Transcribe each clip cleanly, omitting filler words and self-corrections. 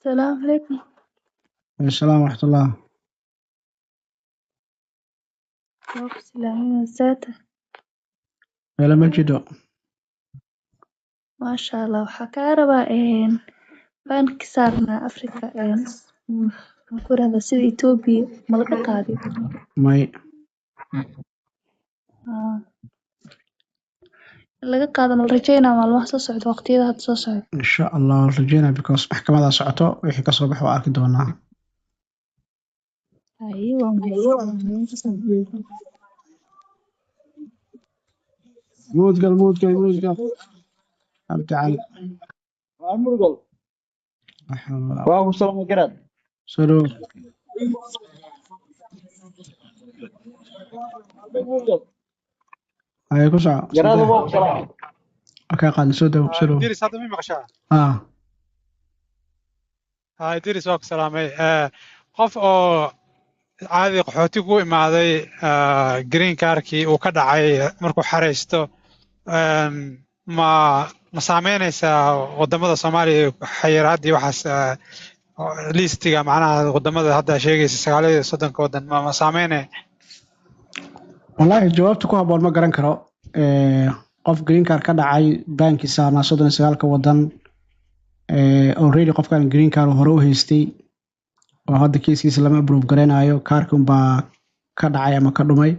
Salaamu calaykum. Asalaam waraxmatullah. Waa ku salaamay saata. Meelo ma jidho. Maasha Allah, waxaa kaa rabaa ban-ki saarnaa Afrika, maxaan ku rahdaa, sida Ethiopia ma laga qaaday? May. Haa. In laga qaado ma la rajeynaa maalmaha soo socda, waqtiyada hadda soo socda? Insha Allah waan rajeynaa, because maxkamadaa socoto, wixii kasoo bax waa arki doonaa. Haye, waa mahadsan. Muudgal, muudgal, muudgal, Cabdi Cali. Waa Murgal. Waa ku salaamay, garaad. Soo dhowo. Murgal. Haye, ku soco. Garaad. Saddex. Waa ku salaamay. Okay, qaadna, soo dhowo, soo dhowo. Idris, hadda mi maqashaa? Ah. Ha, Idris, waa ku salaamay. Qof oo caadi qaxooti ku imaaday, green cardkii uu ka dhacay, markuu xareysto, ma saameynaysaa wadamada Soomaaliya xayiraaddii waxaas, listiga, macnaha wadamada hadda sheegaysa, 39-ka wadan, ma saameynaya? Wallaahi jawaabta ku habboon ma garan karo. Qof green card ka dhacay, ban-kii saarnaa 39-ka wadan, already qofkan green card hore u haystay oo hadda kiiskiisa lama approve garaynayo, kaarki unbaa ka dhacay ama ka dhumay.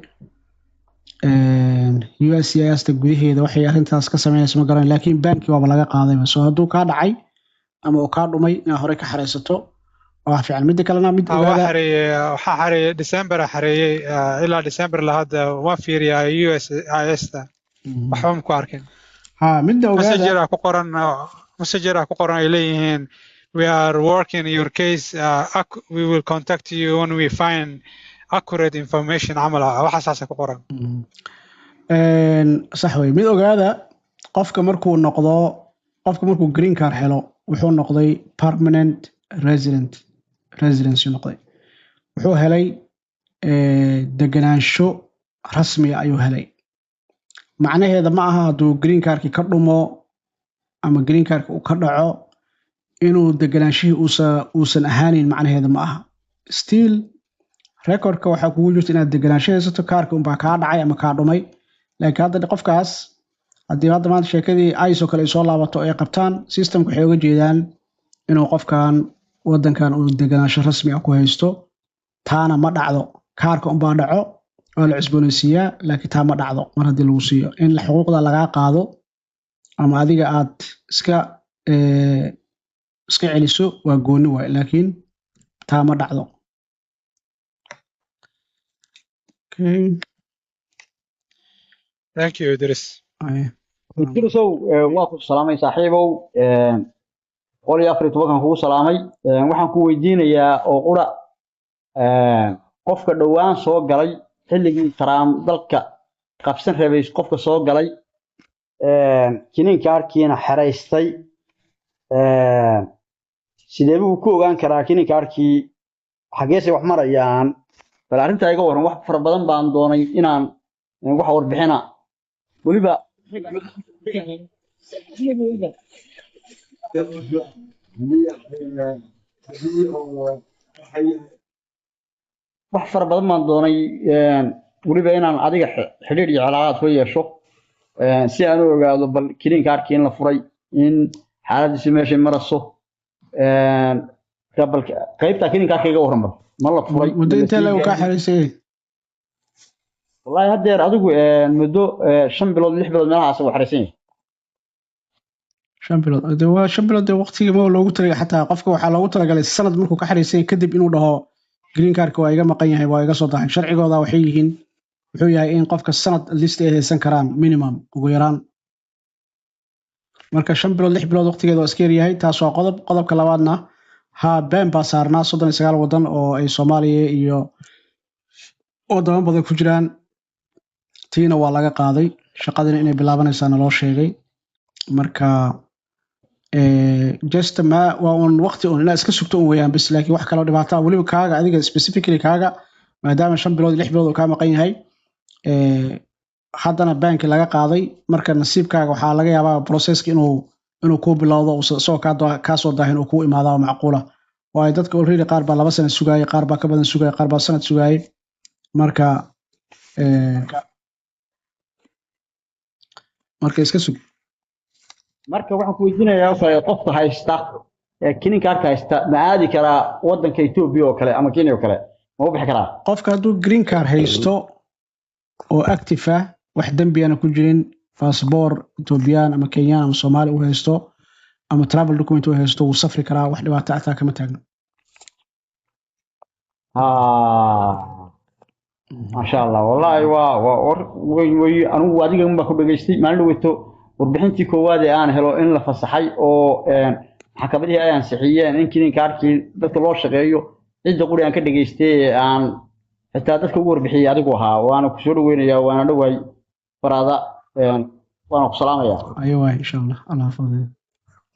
USCIS ta gudaheeda waxay arrintaas ka sameynayso ma garan, laakiin ban-kii waaba laga qaadayba. So hadduu kaa dhacay ama uu kaa dhumay, inaad hore ka xareysato waa wax fiican. Midda kalena mid Ha, waa ogaada. Xareeyey, waxaa xareeyey December, xareeyey ilaa December la hadda waa fiiriyaa USIS ta, waxba ma ku arkin. Ha, midda ogaada. Messenger ku qoran ay leeyihiin, "We are working your case, we will contact you when we find accurate information," camal ah waxa saasa ku qoran. Sax wey. Mid ogaada, qofka markuu noqdo, qofka markuu green card helo, wuxuu noqday permanent resident, residency noqday, wuxuu helay deganaansho rasmi ah ayuu helay. Macnaheeda ma aha hadduu green cardki ka dhumo ama green cardki uu ka dhaco inuu deganaanshihii uusan ahaanin. Macnaheeda ma aha. Still recordka waxaa kugu jirta inaad deganaansho haysato, kaarka unbaa kaa dhacay ama kaa dhumay. Laakiin hadda qofkaas, haddii hadda maanta sheekadii ICE oo kale ay soo laabato, ay qabtaan, systemka waxay uga jeedaan inuu qofkan wadankan uu deganaansho rasmi ah ku haysto. Taana ma dhacdo. Kaarka unbaa dhaco, waa la cusboonaysiiyaa, laakiin taa ma dhacdo. Mar haddii lagu siiyo, in xuquuqda lagaa qaado ama adiga aad iska celiso waa gooni waay, laakiin taa ma dhacdo. Okay. Thank you, Idris. Ay. Idrisow, waa ku salaamay, saaxiibow. 114-kan kugu salaamay. Waxaan ku weydiinayaa oo qura, qofka dhowaan soo galay, xilligii Trump dalka qabsan rabay, qofka soo galay, green cardkiina xeraystay, sidee buu ku ogaan karaa green cardkii xageesay wax marayaan? Bal arrintaa iga warran. Wax fara badan baan doonay inaan wax warbixina weliba. Wax fara badan baan doonay weliba inaan adiga xidhiidh iyo cilaaqaad ku yeesho, si aan u ogaado bal green cardkii in la furay, in xaaladiisu meeshay marayso. Marka bal qaybta green cardka iga warran, bal ma la furay? Muddo ma la intee sii leegu kaa gaadhay? xiriirsay? Wallaahi haddeer adigu muddo 5 bilood, 6 bilood meelahaas uu xariisan yahay. 5 bilood de waa 5 bilood dee. Waqtiga ma loogu talagalay xataa qofka waxaa loogu talagalay sanad markuu ka xariisan yahay kadib inuu dhaho green cardka waa iga maqan yahay, waa iga soo dahay. Sharcigooda waxay yihiin, wuxuu yahay in qofka sanad at least ay haysan karaan minimum, ugu yaraan. Marka 5 bilood, 6 bilood waqtigeeda waa iska yaryahay. Taas waa qodob. Qodobka labaadna, ha, ban baa saarnaa 39 wadan oo ay Soomaaliya iyo wadamo badan ku jiraan. Tiina waa laga qaaday, shaqadina inay bilaabanaysaana loo sheegay. Marka just ma waa un waqti un inaad iska sugto un weeyaan bis, laakiin wax kaloo dhibaato ah weliba kaaga, adiga specifically kaaga, maadaama 5 bilood, 6 bilood uu kaa maqan yahay, haddana ban-ki laga qaaday, marka nasiibkaaga waxaa laga yaabaa processka inuu kuu bilowdo, uusan isagoo kaa soo daahin uu kuu imaada oo macquula. Waayo, dadka already qaar baa 2 sano sugaayay, qaar baa ka badan sugaayay, qaar baa sanad sugaayay. Marka marka iska sug. Marka waxaan ku weydiinayaa oo kale, qofka haysta ee green cardka haysta ma aadi karaa wadanka Ethiopia oo kale ama Kenya oo kale? Ma u bixi karaa? Qofka hadduu green card haysto oo active ah, wax dembiyana ku jirin, passport Ethiopian ama Kenyan ama Soomaali u haysto ama travel document u haysto, wuu safri karaa. Wax dhibaato ataa kama taagno. Maasha Allah, wallaahi waa war way way. Anigu adiga un baan ku dhageystay maalin dhaweyto warbixintii koowaad ee aan helo in la fasaxay oo maxkamadihii ay ansixiyeen in green cardkii dadka loo shaqeeyo. Cidda quri aan ka dhageystay ee aan xitaa dadka ugu warbixiyey adigu ahaa. Waana ku soo dhaweynayaa, waana dhawaay faraada, waana ku salaamayaa. Ayo waay, insha Allah, Allah fududeeyo.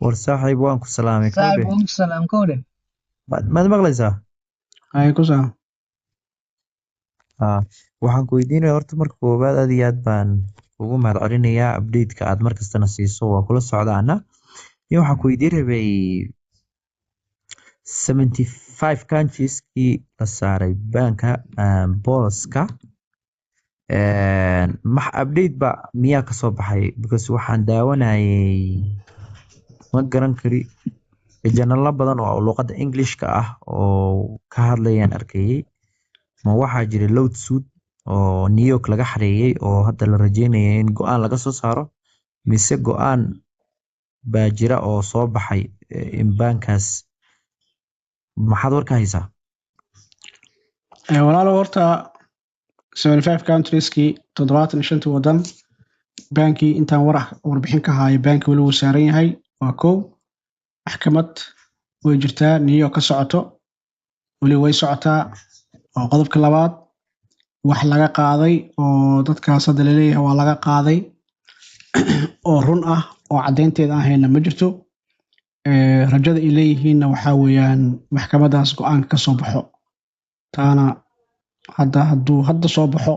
War saaxiib, waan ku salaamay. Saaxiib. Kowdhe. Waan ku salaam, kowdhe. Maad maqlaysaa? Ay ku saa. Waxaan ku weydiinaya horta marka koowaad, aad iyo aad baan ugu mahad celinayaa update-ka aad markastana siiso, waa kula socdaana. Iyo waxaan ku weydiin rabay 75 countries-kii la saaray ban-ka booliska, max update ba miyaa kasoo baxay? Because waxaan daawanayay, ma garan kari, channelo badan oo luqadda Englishka ah oo ka hadlayaan arkayay. Ma waxaa jira lawsuit oo New York laga xareeyay oo hadda la rajeynaya in go-aan laga soo saaro, mise go-aan baa jira oo soo baxay in ban-kaas? Maxaad war ka haysaa? Walaalo, horta 75 countrieski, 75-tii wadan, ban-kii intaan war warbixin ka haayo, ban-ki weli wuu saaran yahay. Waa kow. Maxkamad way jirtaa New York ka socoto, weli way socotaa. Waa qodobka labaad. Wax laga qaaday oo dadkaas hadda laleeyahay waa laga qaaday oo run ah oo caddeynteeda aan hayna ma jirto. Rajada ay leeyihiinna waxaa weeyaan maxkamadaas go-aanka ka soo baxo. Taana hadda hadduu hadda soo baxo,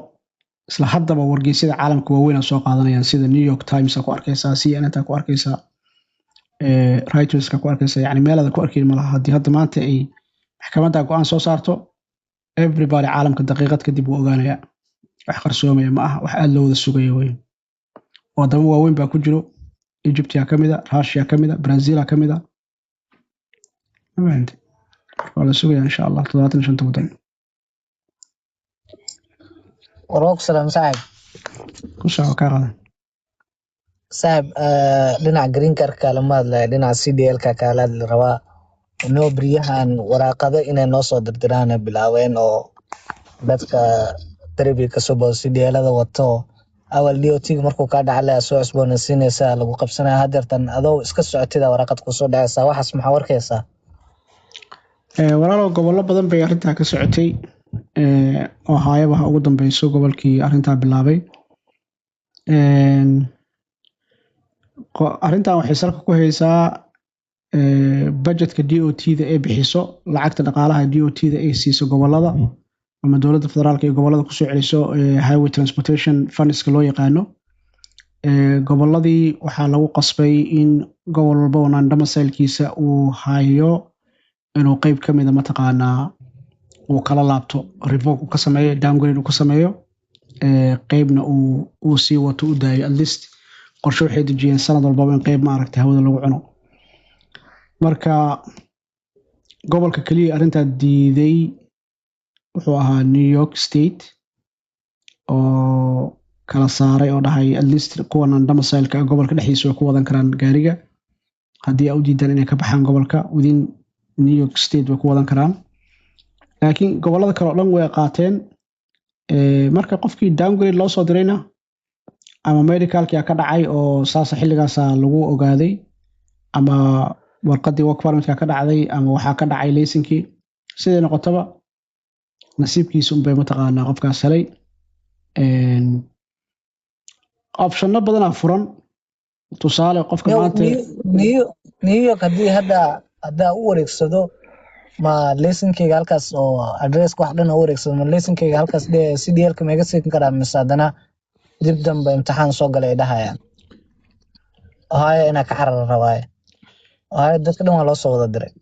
isla haddaba wargeysyada caalamka waaweyn soo qaadanayaan, sida New York Times ku arkaysaa, CNN ku arkaysaa, Reuterska ku arkaysaa. Yani meelaada ku arkayn malaha. Haddii hadda maanta ay maxkamadda go-aan soo saarto, everybody caalamka daqiiqad kadib wuu ogaanayaa. Wax qarsoomaya ma aha, wax aada loo wada sugaya wey. Wadamo waaweyn baa ku jiro, Egyptia ka mid a, Russia ka mid a, Brazil ka mid a. Ma fahamtay? Waa la sugaya insha Allah 75-ta wadan. Warwaa ku salaam, saaxib. Ku soco, kaa qadan. Saaxib, dhinaca green card-ka lama hadlaya, dhinaca CDL-ka kaala hadli rabaa. Noo beryahan waraaqado inay noo soo dirdiraan ay bilaabeen oo dadka darbiga kasoo bao CDL-ada wato. Awal DOT markuu kaa dhaca leh soo cusboonaysiinaysaa, lagu qabsanaya. Hadeertan adoo iska socotida waraaqad kusoo dhacaysaa. Waxaas maxaa warkaysaa? Walaalow, gobollo badan bay arrintaa ka socotay, oo haayaba ha ugu dambeyso gobolkii arrintaa bilaabay. Arrintan waxay salka ku haysaa budgetka DOT-da ay bixiso, lacagta dhaqaalaha DOT-da ay siiso gobolada ama dowladda federaalka ee gobolada kusoo celiso, highway transportation fundska loo yaqaano. Goboladii waxaa lagu qasbay in gobol walba oo non-domicile-kiisa uu hayo inuu qeyb ka mida mataqaanaa uu kala laabto, revoke uu ka sameeyo, downgrade uu ka sameeyo, qeybna uu sii wato, u daayo. At least qorshe waxay dejiyeen sanad walbaba in qeyb maaragtay hawada lagu cuno. Marka gobolka keliya arrintaa diiday wuxuu ahaa New York State, oo kala saaray oo dhahay at least kuwa non-domicile-ka ah gobolka dhexdiisa way ku wadan karaan gaariga. Haddii ay u diidaan inay ka baxaan gobolka, within New York State way ku wadan karaan. Laakiin gobolada kale oo dhan way qaateen. Marka qofkii downgrade loo soo dirayna, ama medicalkii ka dhacay oo saasa xilligaasa lagu ogaaday, ama warqadii work permitka ka dhacday, ama waxaa ka dhacay laysinkii, siday noqotaba nasiibkiisa unbay mataqaanaa qofkaas helay. Optionno badanaa furan. Tusaale, qofka maanta New York haddii hadda haddaa u wareegsado, ma laysinkeyga halkaas oo addresska wax dhan u wareegsado, ma laysinkeyga halkaas CDL-ka ma iga siin karaa, mise haddana dib dambe imtixaan soo galay ay dhahayaan? Ohio inaa ka xarar rabaaye. Ohio dadka dhan waa loo soo wada diray.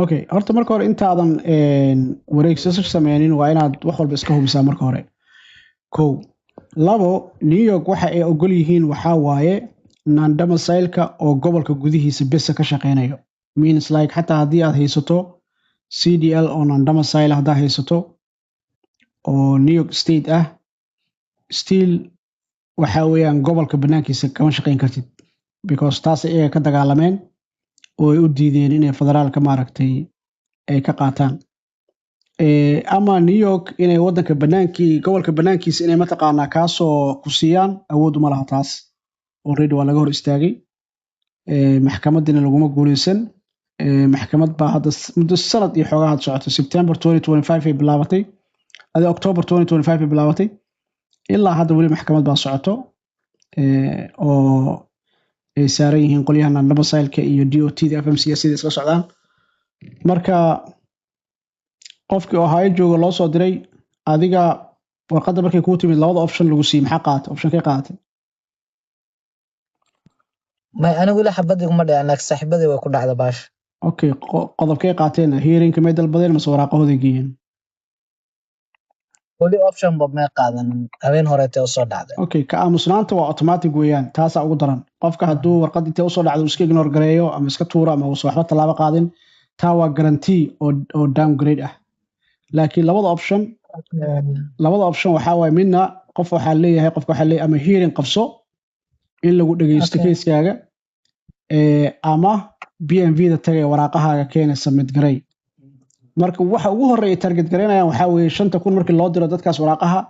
Okay, horta marka hore intaadan wareegsasho sameynin, waa inaad wax walba iska hubisaa marka hore. Kow, labo, New York waxa ay ogol yihiin waxaa waaye non-domicile-ka oo gobolka gudihiisa besa ka shaqeynayo. Means like xataa haddii aad haysato CDL oo non-domicile, haddaa haysato oo New York State ah, still waxa weeyaan gobolka banaankiisa kama shaqeyn kartid, because taas iyaga ka dagaalameen oo ay u diideen inay federaalka maaragtay ay ka qaataan. Ama New York inay wadanka banaankii, gobolka banaankiisa inay mataqaanaa kaasoo ku siiyaan awood uma laha. Taas already waa laga hor istaagay. Maxkamadiina laguma guuleysan. Maxkamad baa hadda muddo sanad iyo xoogaa had socotay. September 2025 ay bilaabatay adi, October 2025 ay bilaabatay, ilaa hadda weli maxkamad baa socoto oo ay saaran yihiin qolyahan non-domicile-ka iyo DOT da FMCS sida isla socdaan. Marka qofkii Ohio jooga loo soo diray, adiga warqadda markay kuu timid, labada option lagu siiyey maxaa qaadatay? Option kay qaadatay? May, anigu weli xabad iguma dhicin, laakiin saaxiibadii way ku dhacda baasha. Okay, qodobkay qaateen? Hearingka may dalbadeen mase waraaqahooday geeyeen? Weli option ba may qaadanin, habeen horeetay usoo dhacday. Okay, ka aamusnaanta waa automatic weeyaan, taasaa ugu daran. Qofka hadduu warqad intee usoo dhacdo uu iska ignore gareeyo ama iska tuuro ama uusan waxba tallaabo qaadin, taa waa guarantee oo downgrade ah. Laakiin labada option waxaa waaye, midna qof waxaa leeyahay, qofka waxaa leeyahay ama hearing qabso in lagu dhegeysto keiskaaga, ama BMV da tagay, waraaqahaaga keena, submit garay. Marka waxa ugu horeeya target garaynayaan waxaa weeye 5,000 markii loo diro dadkaas waraaqaha,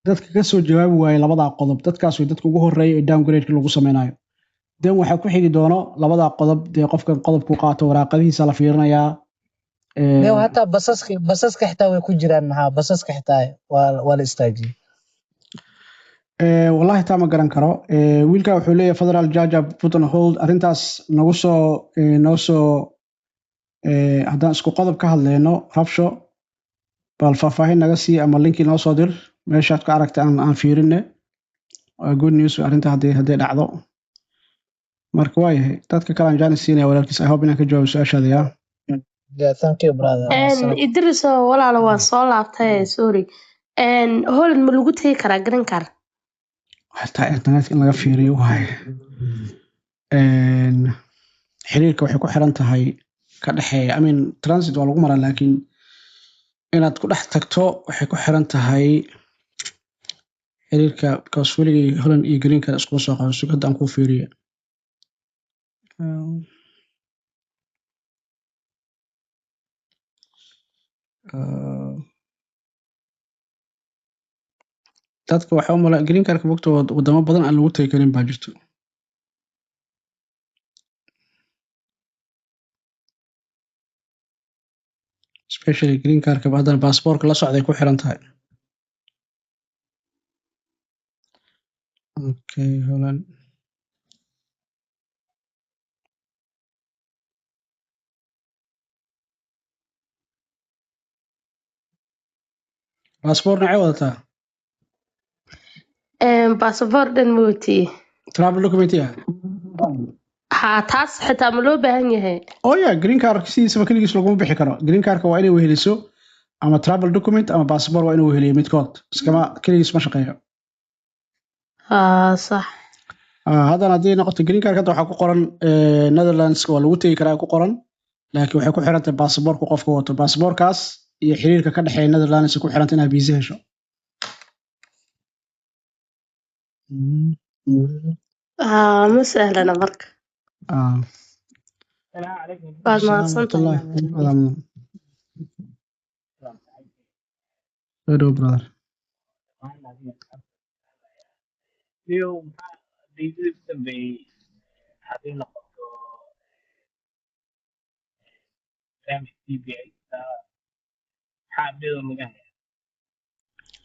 dadka ka soo jawaabi waayey labadaa qodob, dadkaas way dadka ugu horeeya ee downgrade lagu sameynayo. Then waxaa ku xigi doono labadaa qodob, dee qofkan qodobku qaato waraaqadihiisa la fiirinayaa. Neo, hataa basaska xitaa way ku jiraan. Maxaa basaska xitaa waa la istaajiyey. Wallahi taa ma garan karo. Wiilka wuxuu leeyahay federal judge put on hold arrintaas nagu soo noo soo. Haddaan isku qodob ka hadleyno, Rabsho, bal faahfaahin naga sii ama linkii noo soo dir meeshaad ka aragtay aan fiirine. Waa good news arrinta hadday dhacdo. Marka waa yahay, dadka kale aan jaanis siinaya. Walaalkiis, I hope inaan ka jawaabo su-aashaada yaa. Yeah, thank you, brother. Idriso, walaalo, waan soo laabtay, sorry. Holland ma lagu tegi karaa green card? Xataa internetka in laga fiiriyo waaye. Xiriirka waxay ku xiran tahay ka dhexeeya. I mean, transit waa lagu maraa, laakiin inaad ku dhex tagto waxay ku xiran tahay xiriirka, because weligay Holland iyo green card iskuma soo qabo. Sug, hadda aan kuu fiiriyo. Dadka waxaa u mala green cardka bogta wadamo badan aan lagu tagi karin baa jirto. Especially green cardka haddana baasaboorka la socday ku xiran tahay. Okay, Holland baasaboor nacay wadataa? Baasaboor dhan ma watiye. Travel document ya. Ha, taas xitaa ma loo baahan yahay? Oh yeah, green card sidiisaba keligiis laguma bixi karo. Green cardka waa inay weheliso ama travel document ama baasaboor, waa inuu weheliyo midkood. Iskama keligiis ma shaqeeyo. Ha, sax. Haddana haddii noqoto green card, hadda waxaa ku qoran Netherlands waa lagu tegi karaa ku qoran, laakiin waxay ku xiran tahay baasaboorku qofka wato. Baasaboorkaas iyo xiriirka ka dhexeeya Netherlands ku xiranta inaad visa hesho. Ha, ma sahlana marka. Waad Assalaamu mahadsan tahay. Waraxmatullahi. Adaa mudan. Soo dhow, brother. Niyow, maxaa diidadii ugu dambeeyey haddii noqoto barnaamij TPS maxaa update oo laga hayaa?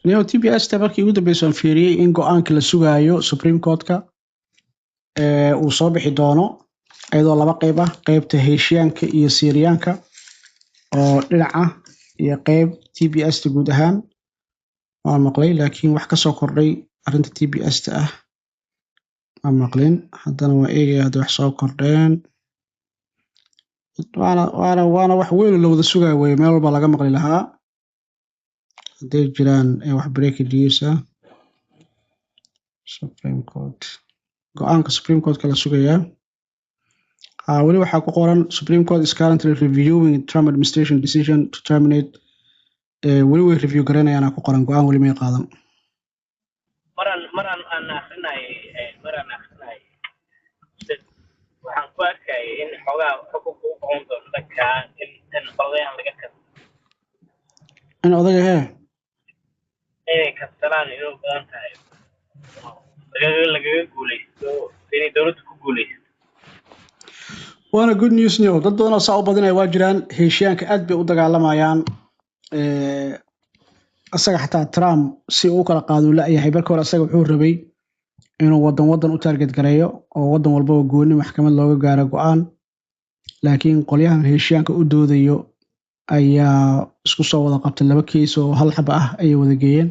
Niyow, TPS ta markii ugu dambeysay aan fiiriyey in go-aanka la sugaayo Supreme Court-ka uu soo bixi doono, iyadoo laba qeyb ah: qeybta Heshiyaanka iyo Siiriyaanka oo dhinac ah iyo qeyb TPS ta guud ahaan waa maqlay, laakiin wax ka soo kordhay arrinta TPS ta ah ma maqlin. Haddana waa eegaya hadda wax soo kordheen. Waana wax weyn oo la wada sugayo weye, meel walba laga maqli lahaa hadday jiraan wax breaking news ah. Supreme Court, go-aanka Supreme Court-ka la sugayaa. Weli waxaa ku qoran "Supreme Court is currently reviewing Trump administration decision to terminate". Weli way review garanayaana ku qoran, go-aan weli may qaadan. Maraan aan akrinayay, maraan akrinayay, waxaan ku arkayay in xoogaa xukunka u qaban doono dhanka in qoladahan laga kas In odaga hee inay kastaraan inuu badan tahay, lagaga guuleysto, inay dowladda ku guuleysto. Waana good news nio, dad badan oo saa u badinaya waa jiraan. Heshiyaanka aad bay u dagaalamayaan. Asaga xataa Trump si uu u kala qaado uu la-yahay. Marka hore asaga wuxuu rabay inuu wadan wadan u target gareeyo oo wadan walbaba gooni maxkamad looga gaaro go-aan, laakiin qolyahan heshiyaanka u doodayo ayaa isku soo wada qabtay, laba case oo hal xaba ah ayay wada geeyeen.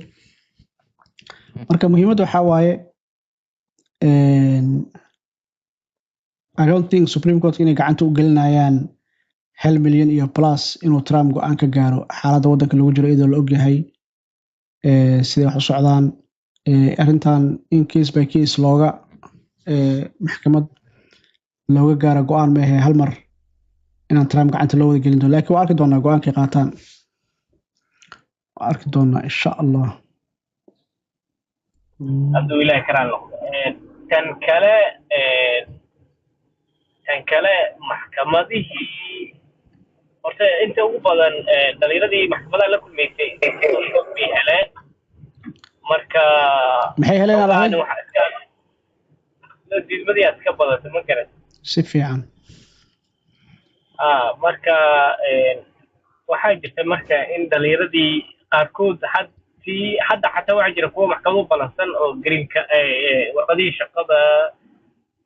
Marka muhiimadda waxaa waaye, I don't think Supreme Court inay gacanta u gelinayaan 1 milyan iyo plus inuu Trump go-aan ka gaaro xaaladda waddanka lagu jiro, iyadoo la ogyahay siday wax u socdaan. Arrintan in case by case looga maxkamad looga gaaro go-aan maahe, hal mar inaan Trump gacanta loo wada gelin doono, laakiin waa arki doonaa go-aankay qaataan, waa arki doonaa insha Allah. Hadduu Ilaahay karaan noqdo. Tan kale maxkamadihii horta inta ugu badan dhalinyaradii maxkamadaha la kulmaysay inta badan xog bay heleen. Marka Maxay heleen aad xogaani ahayd? Waxa iska diidmadii aad iska badatay, ma garan. Si fiican. Ah, marka waxaa jirta marka in dhalinyaradii qaarkood had si hadda xataa waxaa jira kuwa maxkamad u balansan oo greenka warqadihii shaqada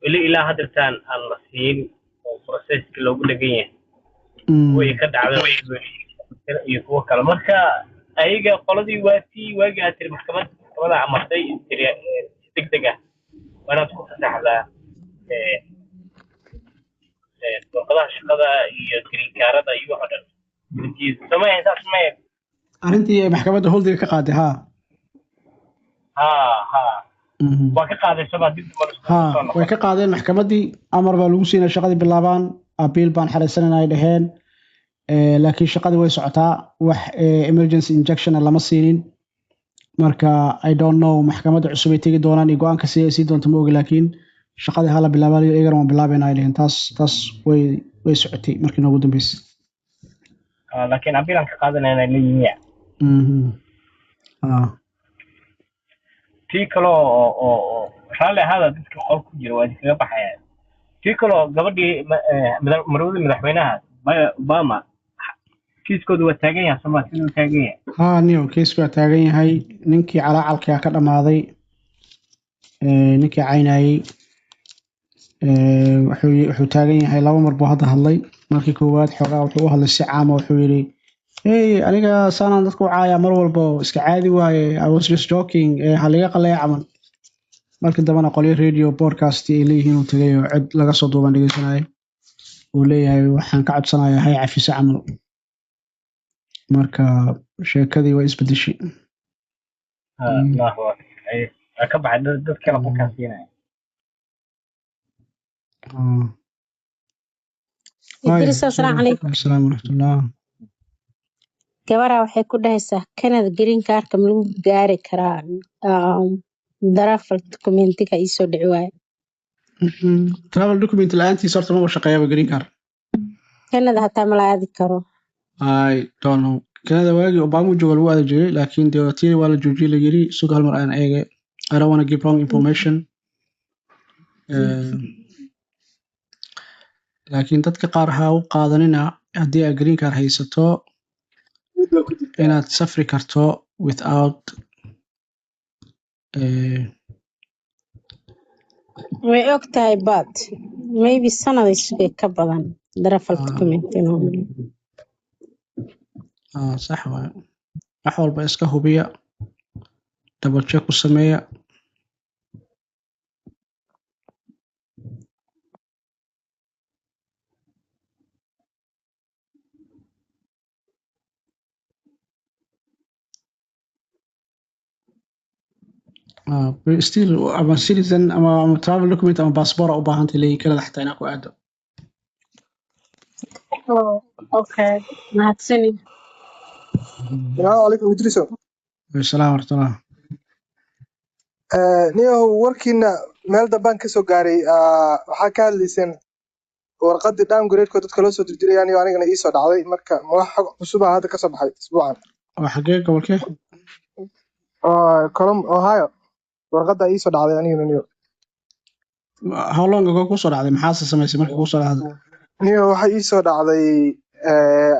weli ilaa haddeertaan aan la siin oo processki loogu dhegan yahay, kuwii ka dhacday iyo kuwo kale. Marka ayaga qoladii waatii waagii aad tiri maxkamada amartay tiri si deg deg ah waa inaad ku fasaxdaa warqadaha shaqada iyo green kaarada iyo wax oo dhan. Samee saas mee. Arrintii ay maxkamadda holdiga ka qaaday, haa. Ha. Waa ka qaaday somaa, dib damba isku Ha. soo Way noqon. Ka qaadeen maxkamaddii, amar baa lagu siinay shaqadii bilaabaan, appeal baan xareysanayna ay dhaheen. Laakiin shaqadii way socotaa, wax emergency injunction lama siinin. Marka I don't know maxkamadda cusub ay tegi doonaan iyo go-aanka si ay sii doonto ma ogi, laakiin shaqadii hala bilaabayo, iyagana waan bilaabayna ay dhaheen. Taas way socotay markii noogu dambeysay. Ah, laakiin appeal aan ka qaadanayna leeyihiin. Ah. Tii kale oo raalli ahaada, dadka qol ku jira waa idinkaga baxaya. Tii kaloo gabadhii marwadii madaxweynaha Obama, kiiskoodu waa taagan yahay somaa, siduu taagan yahay? Haa niyo, keisku waa taagan yahay. Ninkii calaacalkaa ka dhammaaday, ninkii caynayey, wuxuu taagan yahay laba mar buu hadda hadlay. Markii koowaad xoogaa wuxuu u hadlay si caama, wuxuu yidhi, "Hey, aniga saanaan dadka u caayaa mar walbo, iska caadi waaye, I was just joking, ha liga qaleeya" camal. Markii dambena qolyo radio podcast ay leeyihiin uu tagay oo cod laga soo duuban dhegeysanayay, uu leeyahay waxaan ka codsanayaa hay cafiso camal. Marka sheekadii waa isbedeshay. Ah, Allahu akbar. Ay, waa ka baxay, dad kale qofkaan siinaya. Waaya, Idris, assalaamu calaykum. Assalaamu waraxmatullah. Gabaraa waxay ku dhahaysaa, Canada green cardka ma lagu gaari karaa travel documentiga iisoo dhici waaye? Travel document la-aantiisa horta maba shaqeeyaba green card. Canada hataa ma la aadi karo? I don't know. Canada waagii Obama uu jooga lagu aadi jiray, laakiin dee tii waa la joojiyey la yiri. Sug, hal mar aan eege. I don't want to give wrong information. Laakiin dadka qaar ha u qaadanina haddii aad green card haysato inaad safri karto without Way og tahay, but maybe sanad isugay ka badan travel document inuu Ah, sax waaye. Wax walba iska hubiya, double check ku sameeya. Still ama citizen ama travel document ama passport u baahantay leeyihin Canada xataa inaa ku aado. Oh, okay, mahadsanid. Salaamu calaykum, Idriso. Salaam waraxmatullah. Niyow, warkiina meel dambaan kasoo gaaray. Waxaa ka hadlayseen warqadii downgrade-ko dadka loo soo dirdirayaan iyo anigana iisoo dhacday. Marka ma wax xog cusub ah hadda kasoo baxay isbuucan? Oo xagee, gobolkee? Oo Colum Ohio warqadda iisoo dhacday anigana, niyo. How long ago kusoo dhacday? Maxaase samaysay markii kusoo dhacday? Niyo, waxaa iisoo dhacday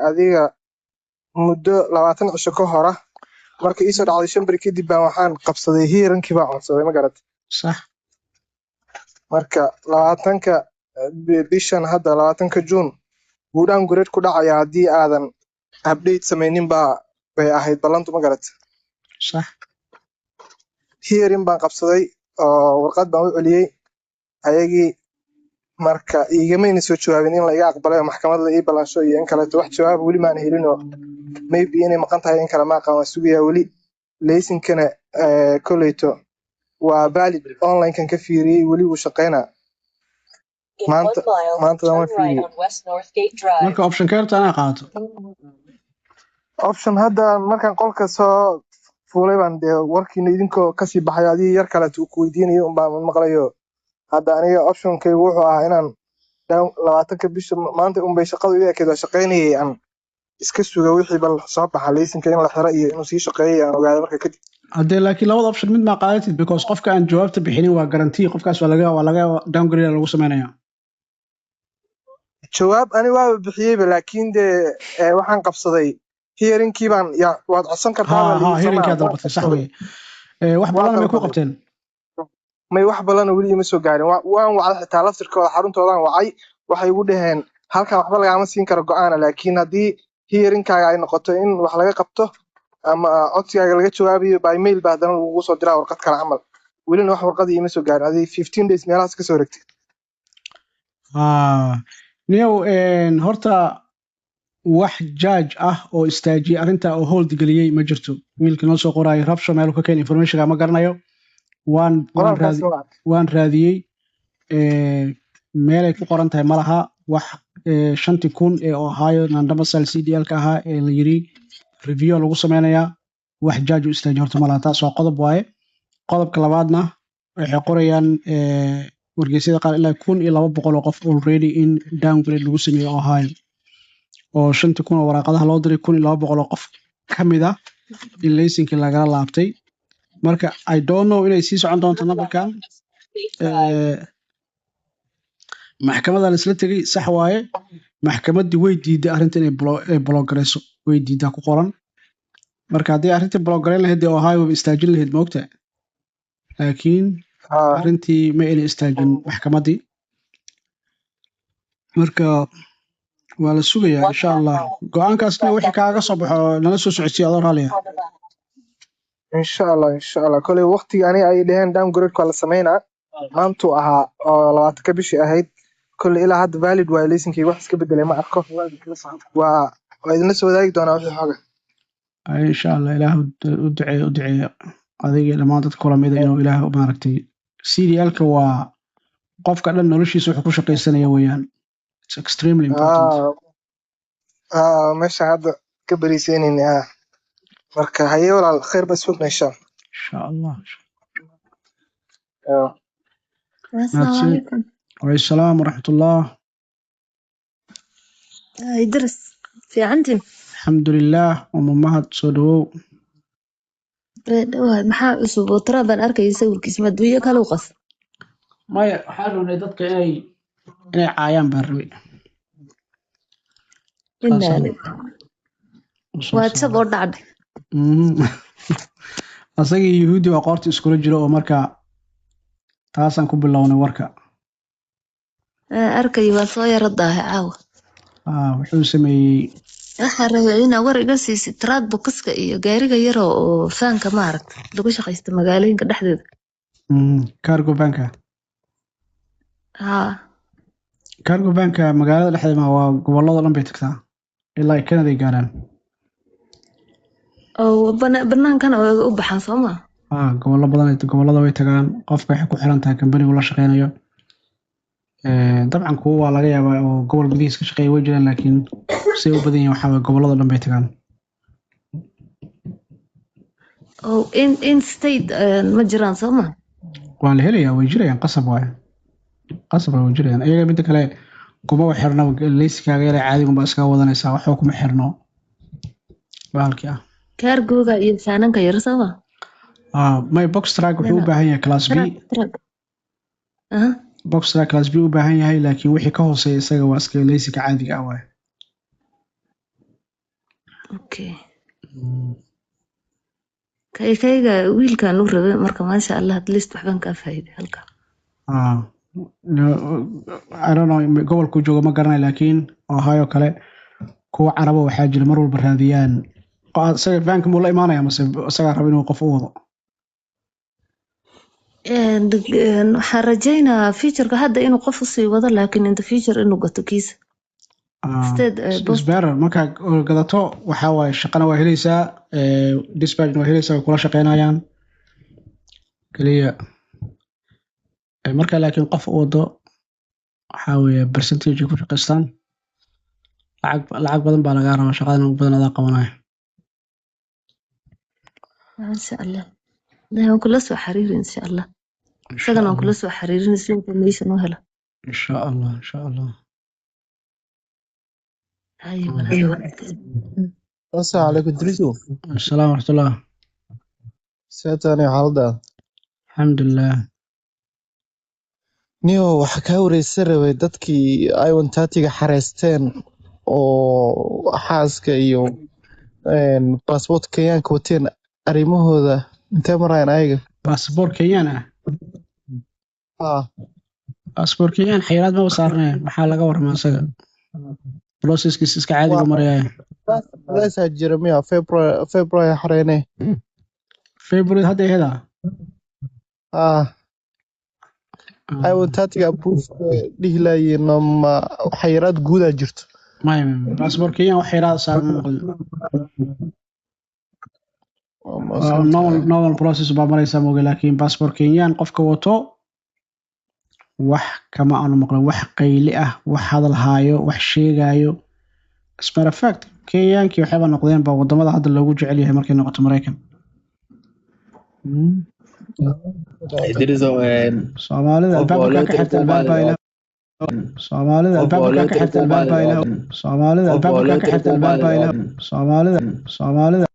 adiga muddo 20 cisho ka hora. Marka iisoo dhacday 5 beri kadib baan waxaan qabsaday hearing-kii baan codsaday, ma garat? Sax. Marka 20-ka bishan hadda, 20-ka Juun, buu downgrade ku dhacaya haddii aadan update samaynin baa bay ahayd ballantu, ma garat? Sax. Hearing baan qabsaday oo warqad baan u celiyey ayagii. Marka iigamayna soo jawaabin in la iga aqbalay oo maxkamad la ii ballansho iyo in kaleeto. Wax jawaab weli maan helin oo maybe inay maqan tahay in kale ma aqaan, waan sugayaa weli. Laysinkana koleyto waa valid, online-kan ka fiiriyey, weli wuu shaqeynaa. Maanta maantadan waan fiiriyey. Marka option keerta anaa qaadato. Option hadda markaan qolka soo fuulay baan dee warkiina idinkoo kasii baxay, adigii yar kaleeto uu ku weydiinayo un baan maqlayo. Hadda aniga optionkaygu wuxuu ahaa inaan 20-ka bisha maanta unbay shaqadu ii ekeyd, waa shaqaynayay, aan iska suga wixii bal soo baxa, laysinka in la xiro iyo inuu sii shaqeeyay aan ogaado marka kadib. Haddee laakiin labada option mid maa qaadatid, because qofka aan jawaabta bixinin waa guarantee qofkaas waa laga downgrade lagu sameynaya. Jawaab ani waaba bixiyeyba, laakiin dee waxaan qabsaday hearingkii baan ya waad codsan kartaa ha baa ha layidhi, soo hearingkaa maa? Waan dalbatay, sax codsaday. weye. Wax Waan ballan may ku dalbaday. qabteen? May, wax ballana weli ima soo gaarin. Waan wacday xitaa laftirkooda, xaruntoodaan wacay. Waxay igu dhaheen halkan waxba lagaama siin karo go'aana, laakiin haddii hearingkaaga ay noqoto in wax laga qabto ama codsigaaga laga jawaabayo, by mail ba haddana lagugu soo diraa warqad kale camal. Welina wax warqadii ima soo gaarin, adii 15 days meelahaas kasoo wareegtay. Niyow, horta wax judge ah oo istaajiyey arrinta oo hold geliyey ma jirto. Wiilka noo soo qoraayo rabsho meel ka keen informationka ma garanayo. Waan raadi Qoraalkaasna waa waan raadiyey, meelay ku qoran tahay ma laha. Wax 5,000 ee Ohio non-domicile CDL ka ahaa ee la yiri review lagu sameynayaa, wax judge u istaajiye horta ma laha. Taas waa qodob waaye. Qodobka labaadna, waxay qorayaan wargeysyada qaar ilaa 1,200 oo qof already in downgrade lagu sameeyey Ohio, oo 5,000 oo waraaqadaha loo diray, 1,200 oo qof ka mid ah in laysinkii lagala laabtay. Marka I don't know inay sii socon doonto numberkan. Maxkamadda la isla tegey, sax waaye, maxkamaddii way diiday arrinta inay ay block garayso, way diidaa ku qoran. Marka haddii arrintii block garayn lahayd dee Ohio wayba istaajin lahayd, ma ogtahay? Laakiin arrintii ma ayna istaajin maxkamaddii. Marka waa la sugayaa, insha Allah. Go-aankaasna wixii kaaga soo baxo nala soo socodsiiya adoo raaliya. Insha Allah, insha Allah. Koley waqtiga aniga ay dhaheen downgrade waa la sameynaa maantuu ahaa oo 20-ka bishii ahayd. Koley ilaa hadda valid waayo laysinkayga, wax iska bedelay ma arko. Waa idinla soo wadaagi doonaa wixii xoga. Ay, insha Allah. Ilaah u duceeyo, u duceeyo adiga iyo dhammaan dadka kula mida inuu Ilaah maaragtay. CDL-ka waa qofka dhan noloshiisa wuxuu ku shaqaysanaya weeyaan. It's extremely important. Meesha hadda ka bariiseynayna. Marka haye walaal, khayr baa isfogna, insha Allah. Insha Allah. Asalaamu Mahadsanid. calaykum. Wacalaykum salaam waraxmatullah. Idris, fiicantiin? Alxamdulilah, uma mahad, soo dhawow. Dhawaad maxaa cusub oo Trump baan arkayay sawirkiisa, ma adduunyo kale u qas? Maya, waxaan rabnay dadka inay caayaan baan rabay. Inaa Saasaan lillaah. u soo Waa jab saaray. oo dhacday. Asagii Yuhuuddi waa qoorta iskula jiro oo marka taasaan ku bilownay warka. Arkay, waa soo yara daahay caawa. Wuxuu sameeyey. Waxaan rabay inaa war iga siisid truck boxka iyo gaariga yar oo van-ka maaragta lagu shaqaysto magaalooyinka dhexdeeda. Cargo van-ka. Haa. Cargo van-ka magaalada dhexdeeda ma waa, gobolada dhan bay tagtaa, ilaa ay Canada ay gaaraan. Oo banaankana waa u baxaan, soo ma? Gobollo badan, gobollada way tagaan. Qofka waxay ku xiran tahay kambanigu la shaqeynayo. Dabcan kuwa waa laga yaabaa oo gobol gudihiis ka shaqeeya way jiraan, laakiin siday u badan yihiin waxaa waye gobollada dhan bay tagaan. Oh, in state ma jiraan, soo ma? Waa la helayaa, way jirayaan, qasab waaye, qasab way jirayaan iyaga. Midda kale, kuma xirno leysikaaga yare caadigun baa iskaga wadanaysaa, waxba kuma xirno bahalkii ah. Cargo-ga iyo saananka yar, soo ma? May, box truck wuxuu u baahan yahay class B. Truck, truck. Aha. Box truck class B u baahan yahay, laakiin wixii ka hooseeya isaga waa iska leysika caadiga ah waaye. Okay. Kayga wiilkan u rabay marka, maasha Allah, at least waxbaan kaa faa'iiday halka. No, I don't know, gobolkuu joogo ma garanayo, laakiin Ohio kale kuwa Carabo waxaa jira mar walba raadiyaan. Isaga van-ka muu la imaanaya mase isagaa raba inuu qof u wado? Waxaan rajaynayaa future-ka hadda inuu qof usii wado, laakiin in the future inuu gato kiisa. State Is post. better markaa gadato. Waxaa waaye shaqana waa helaysaa, dispatch-na waa helaysaa, way kula shaqeynayaan kaliya. Marka laakiin qof u wado waxaa weeye percentage ay ku shaqaystaan, lacag badan baa lagaa rabaa, shaqadan ugu badan adaa qabanaya. Maasha Allah. Waan kula soo xiriiri insha Allah. Insha Isagana waan kula Allah. soo xiriirin si information u helo. Insha Allah, insha Allah. Haye walaal. Asalaamu calaykum, Idriso. Asalaam waraxmatullah. See tahay xaaladda? Alxamdulilah. Niyo, waxaa kaa wareysan rabay dadkii I-130-ga xareysteen oo xaaska iyo baasaboorka Kenyaanka wateen, arrimahooda intee marayaan ayaga? Baasaboor Kenyaan ah? Ah. Baasaboor Kenyaan xayiraad maba saarnee, maxaa laga warramaa? Isaga process-kiisa iska caadiga maraya. Culeysaa jira miya? February xareynee. February hadda aheeda? Ah, I-130-ga approve dhihi laayeen, ma xayiraad guudaa jirto? Maya, baasaboor Kenyaan wax xayiraad saaran ma maqlin. Waa Waa mahadsan normal tahay. Normal process baa maraysaa mooge, laakiin baasaboor Kenyaan qofka wato wax kama aanu maqlin, wax qayli ah, wax hadal haayo, wax sheegaayo. As matter of fact, Kenyaankii waxayba noqdeen ba wadamada hadda loogu jecel yahay markay noqoto Maraykan. Idriso, Soomaalida qof waa albaabka loo ka xirta albaab baa tiri ilaah. Soomaalida qof waa albaabka loo ka tiri xirta albaab baa ilaah. Soomaalida qof waa albaabka loo ka tiri xirta albaab baa ilaah. Soomaalida.